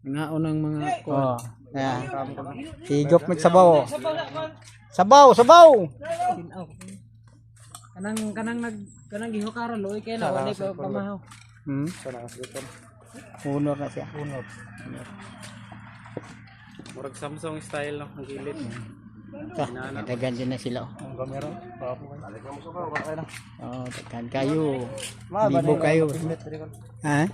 Nga unang mga Oh. Yeah. Higop mig sabaw. Oh. Sabaw, sabaw. Kanang kanang nag kanang gihukara loy kay na wala pa pamahaw. Honor na siya. Honor. Murag Samsung style no, ang gilid. Ta, daghan din na sila. Oh. Ang kamera. Oh, daghan kayo. Libo kayo. Ha?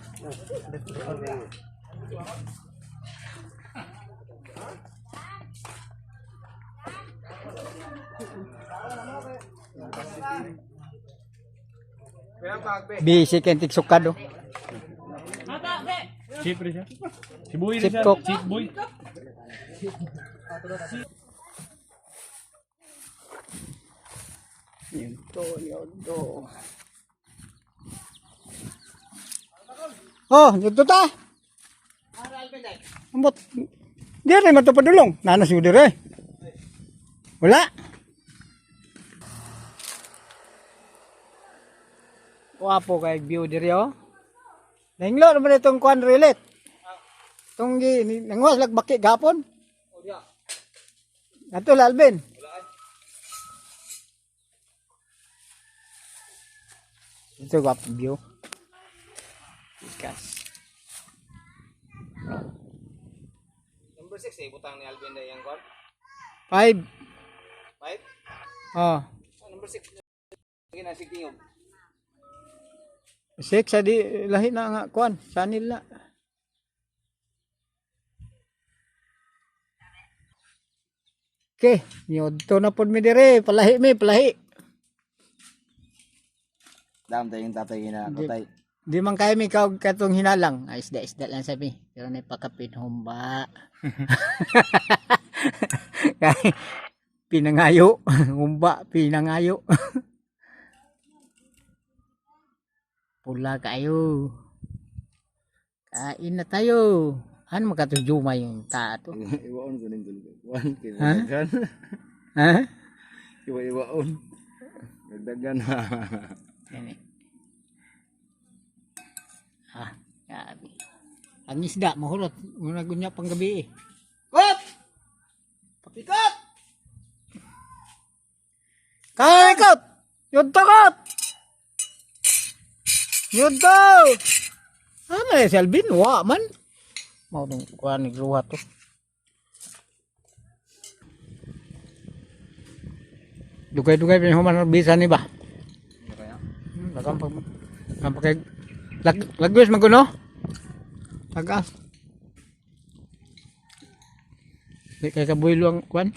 Busy kay tigsukad oh. Chip rin siya. Si Boy Chip cook. Chip Boy. Yun to, yun to. Oh, dito ta. Ambot. Dire man to padulong. Nana si dire. Wala. Wapo kay view dire oh. Nanglo naman itong kwan relate. Itong gi nangwas lagbaki gapon. Ato la Alvin. Ito gwapo view. Ikas. Number 6 eh, butang ni Alvin na yung kwan. 5. 5? Oh. Oh, number 6. Lagi na si King of. 6 adi lahi na nga kuan, sanil na. Okay, nyodto na pod mi dire, palahi mi, palahi. Dam tayo yung tatay na tatay. Di man kayo mi kaog katong hinalang. Ay, isda isda lang sabi. Pero nay pakapin humba. Kay pinangayo, humba, pinangayo. Pula kayo. Kain na tayo. Ano makatujuma yung tato? Iwaon ko ning kuan kay Ha? Ha? Iwa iwaon. Dagdagan. Yan eh. Ah, grabe. Ang isda, mahulot. Muna gunya pang gabi eh. Kot! Papikat! Kaikot! Yunto kot! Yunto! Ano eh, si Alvin? Wa man. Mau nung kuha ni Ruha to. Dugay-dugay pa yung human bisa ni ba? Lagang pag ang pag lag lagwis man kuno. Tagas. Di kay kabuylo ang kwan.